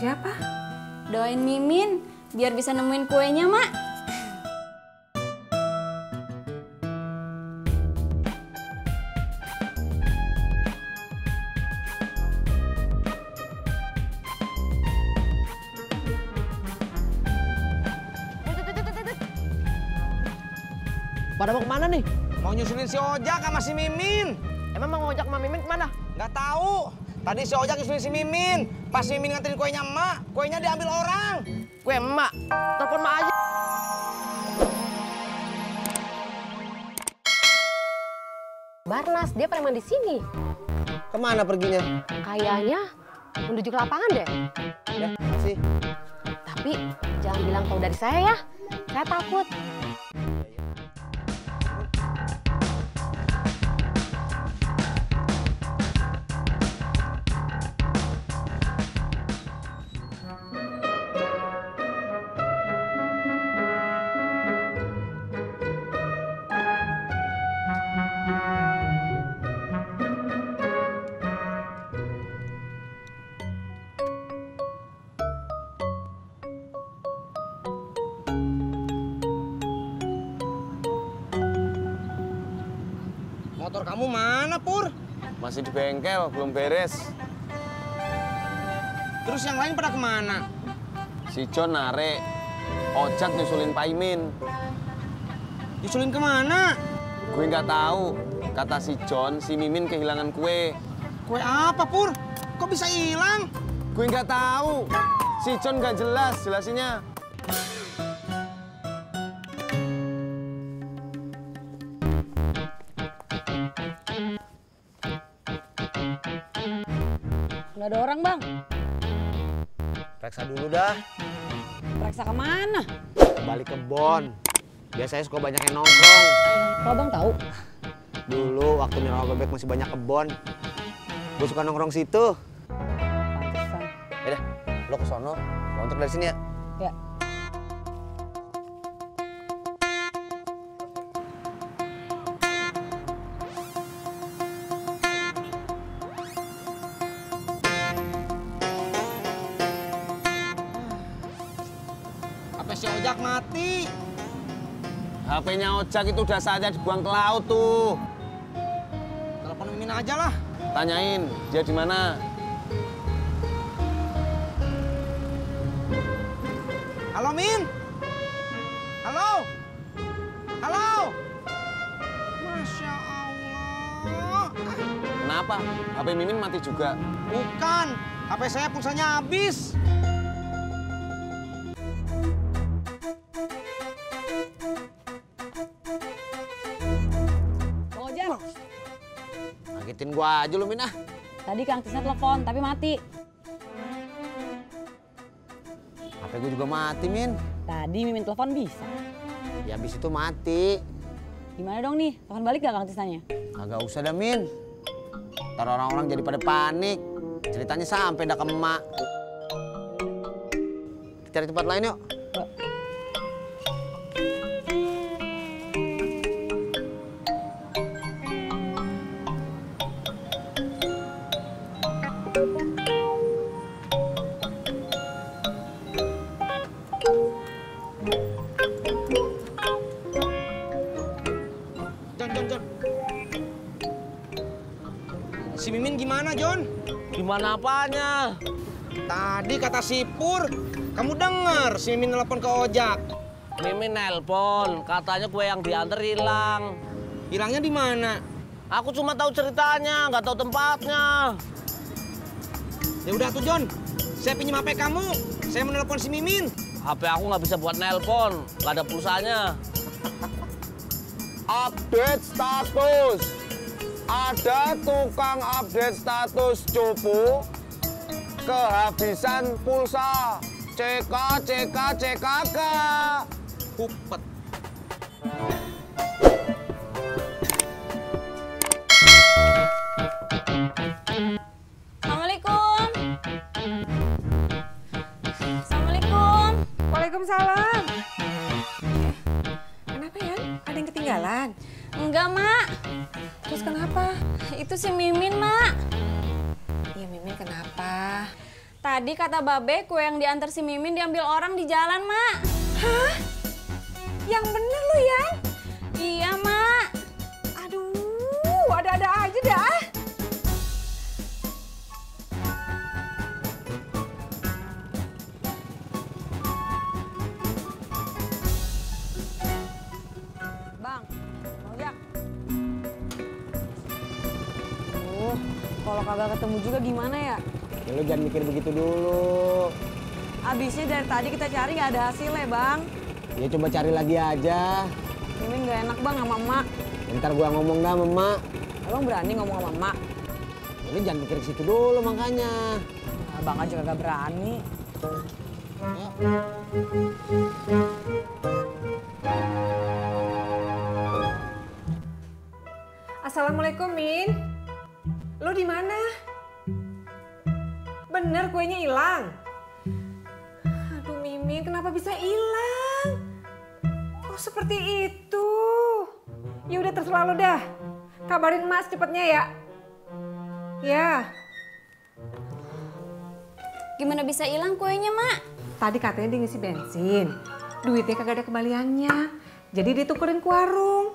Siapa? Doain Mimin biar bisa nemuin kuenya, Mak. Pada mau kemana nih? Mau nyusulin si Ojak sama si Mimin. Emang mau ngojak sama Mimin kemana? Nggak tahu. Tadi si Ojak nyusulin si Mimin. Pas Mimin nganterin kuenya emak, kuenya diambil orang. Kue emak. Telepon emak aja. Barnas, dia preman di sini. Kemana perginya? Kayaknya menuju ke lapangan deh. Ya, masih. Tapi jangan bilang tahu dari saya ya. Saya takut. Motor kamu mana, Pur? Masih di bengkel, belum beres. Terus yang lain pada kemana? Si John narik, Ojak nyusulin Pak Imin. Nyusulin kemana? Gue nggak tahu. Kata si John, si Mimin kehilangan kue. Kue apa, Pur? Kok bisa hilang? Gue nggak tahu. Si John nggak jelas jelasinnya. Nggak ada orang, Bang. Periksa dulu dah. Periksa kemana? Balik ke Bon. Biasanya suka banyak yang nongkrong. Kok Bang tahu? Dulu waktu nyewa bebek masih banyak kebon. Gue suka nongkrong situ. Pantesan. Yaudah, lo ke sono. Untuk dari sini ya. Ya. Apa si Ojak mati? HP-nya Ojak itu udah saatnya dibuang ke laut tuh. Telepon Mimin aja lah. Tanyain dia di mana. Halo, Min. Halo. Halo. Masya Allah. Kenapa? HP Mimin mati juga. Bukan. HP saya pulsanya habis. Bang Ojak, Ngagetin gua aja lu, Min ah. tadi Kang Tisna telepon tapi mati. HP gua juga mati, Min. Tadi Mimin telepon bisa. Ya habis itu mati. Gimana dong nih? Telepon balik gak Kang Tisnanya? Kagak usah dah, Min. Ntar orang-orang jadi pada panik. Ceritanya sampai dah ke emak. Kita cari tempat lain yuk. Mbak. John. Si Mimin gimana, John? Gimana apanya? Tadi kata si Pur, kamu denger si Mimin telepon ke Ojak. Mimin nelpon, katanya kue yang diantar hilang. Hilangnya di mana? Aku cuma tahu ceritanya, nggak tahu tempatnya. Ya udah tuh, John. Saya pinjam HP kamu. Saya mau telepon si Mimin. HP aku nggak bisa buat nelpon, nggak ada pulsanya. Update status. Ada tukang update status cupu kehabisan pulsa. CK. Kupet. Assalamualaikum. Assalamualaikum. Waalaikumsalam. Kenapa ya? Ada yang ketinggalan? Enggak, Mak. Terus kenapa? Itu si Mimin, Mak. Ya Mimin kenapa? Tadi kata Babe kue yang diantar si Mimin diambil orang di jalan, Mak. Hah? Yang bener lu, Yan? Iya, Mak. Aduh, ada-ada aja dah. Bang, ojek. Kalau kagak ketemu juga gimana ya? Ya lu jangan mikir begitu dulu. Abisnya dari tadi kita cari nggak ada hasilnya, Bang. Ya coba cari lagi aja. Mimin nggak enak, Bang, sama emak. Ntar gua ngomong dah sama emak. Abang berani ngomong sama emak? Ya, lu jangan mikir ke situ dulu makanya. Abang aja kagak berani. Assalamualaikum, Min. Lu di mana? Bener kuenya hilang. Aduh, Mimin, kenapa bisa hilang? Oh, seperti itu. Ya udah terserah lu dah. Kabarin Mas cepetnya ya. Ya. Gimana bisa hilang kuenya, Mak? Tadi katanya dia ngisi bensin. Duitnya kagak ada kembaliannya. Jadi ditukerin ke warung.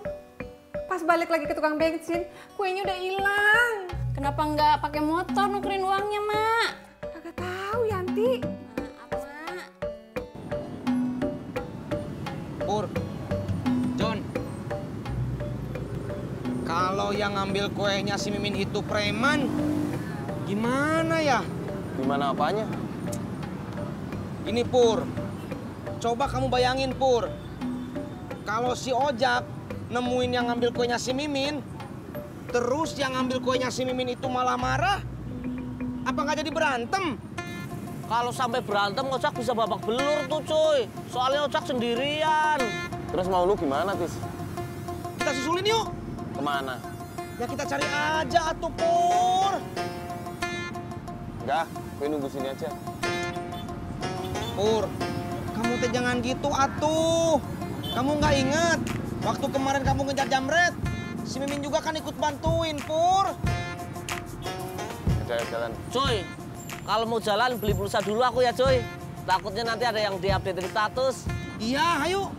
Pas balik lagi ke tukang bensin, kuenya udah hilang. Kenapa nggak pakai motor nukerin uangnya, Mak? Kagak tahu, Yanti. Maaf, Mak. Pur, John, kalau yang ngambil kuenya si Mimin itu preman, gimana ya? Gimana apanya? Ini Pur, coba kamu bayangin Pur, kalau si Ojak nemuin yang ngambil kuenya si Mimin, terus yang ngambil kuenya si Mimin itu malah marah, apa nggak jadi berantem? Kalau sampai berantem, Ojak bisa babak belur tuh, cuy. Soalnya Ojak sendirian. Terus mau lu gimana, Tis? Kita susulin yuk. Kemana? Ya kita cari aja atuh, Pur. Enggak, gue nunggu sini aja. Pur, kamu teh jangan gitu atuh. Kamu nggak inget waktu kemarin kamu ngejar jamret, si Mimin juga kan ikut bantuin, Pur. Udah jalan. Cuy, kalau mau jalan beli pulsa dulu aku ya, cuy. Takutnya nanti ada yang diupdate di status. Iya, ayo.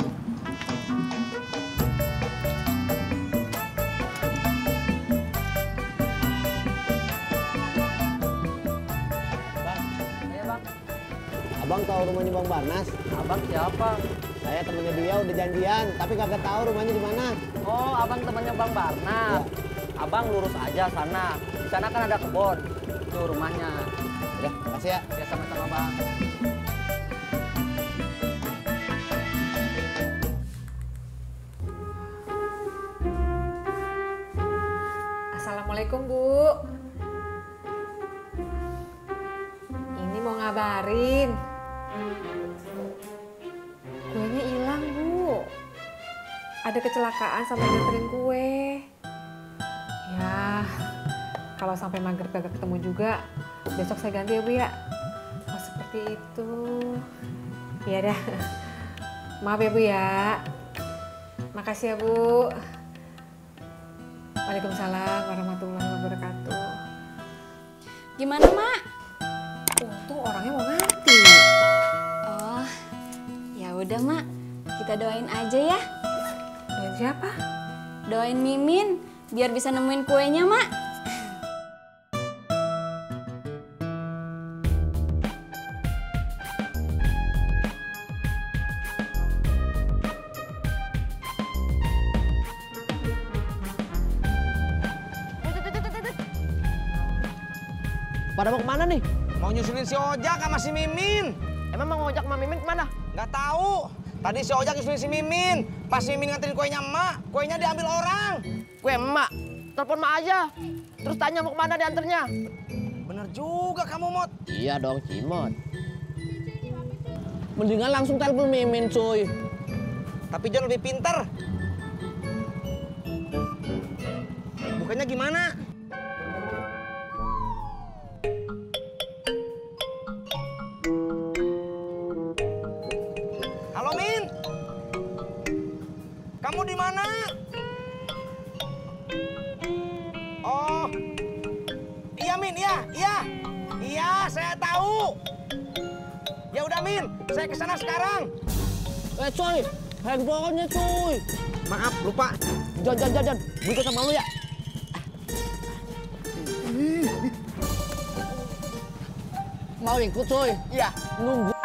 Abang tahu rumahnya Bang Barnas? Abang siapa? Saya temennya dia udah janjian, tapi kagak tahu rumahnya di mana. Oh, abang temannya Bang Barnas. Abang lurus aja sana. Di sana kan ada kebun. Itu rumahnya. Udah, makasih ya. Ya sama-sama, Bang. Assalamualaikum, Bu. Ini mau ngabarin. Kuenya hilang, Bu. Ada kecelakaan sama yang nganterin kue. Ya, kalau sampai maghrib kagak ketemu juga, besok saya ganti ya, Bu ya. Oh, seperti itu. Iya dah. Maaf ya, Bu ya. Makasih ya, Bu. Waalaikumsalam warahmatullahi wabarakatuh. Gimana, Mak? Untung orangnya mau ganti. Oh, ya udah, Mak. Kita doain aja ya. Doain siapa? Doain Mimin biar bisa nemuin kuenya, Mak. Pada mau kemana nih? Mau nyusulin si Ojak sama si Mimin. Emang mau ngojak sama Mimin kemana? Nggak tahu. Tadi si Ojak nyusulin si Mimin. Pas Mimin nganterin kuenya emak, kuenya diambil orang. Kue emak. Telepon emak aja. Terus tanya mau kemana diantarnya. Bener juga kamu, Mot. Iya dong, Cimot. Mendingan langsung telepon Mimin, cuy. Tapi John lebih pinter. Bukannya gimana? Halo, Min. Kamu di mana? Oh. Iya, Min, iya. Iya, saya tahu. Ya udah Min, saya kesana sekarang. Coy, handphonenya cuy. Maaf, lupa. Jon, gue ikut sama lu ya. Mau ikut cuy? Iya. Nunggu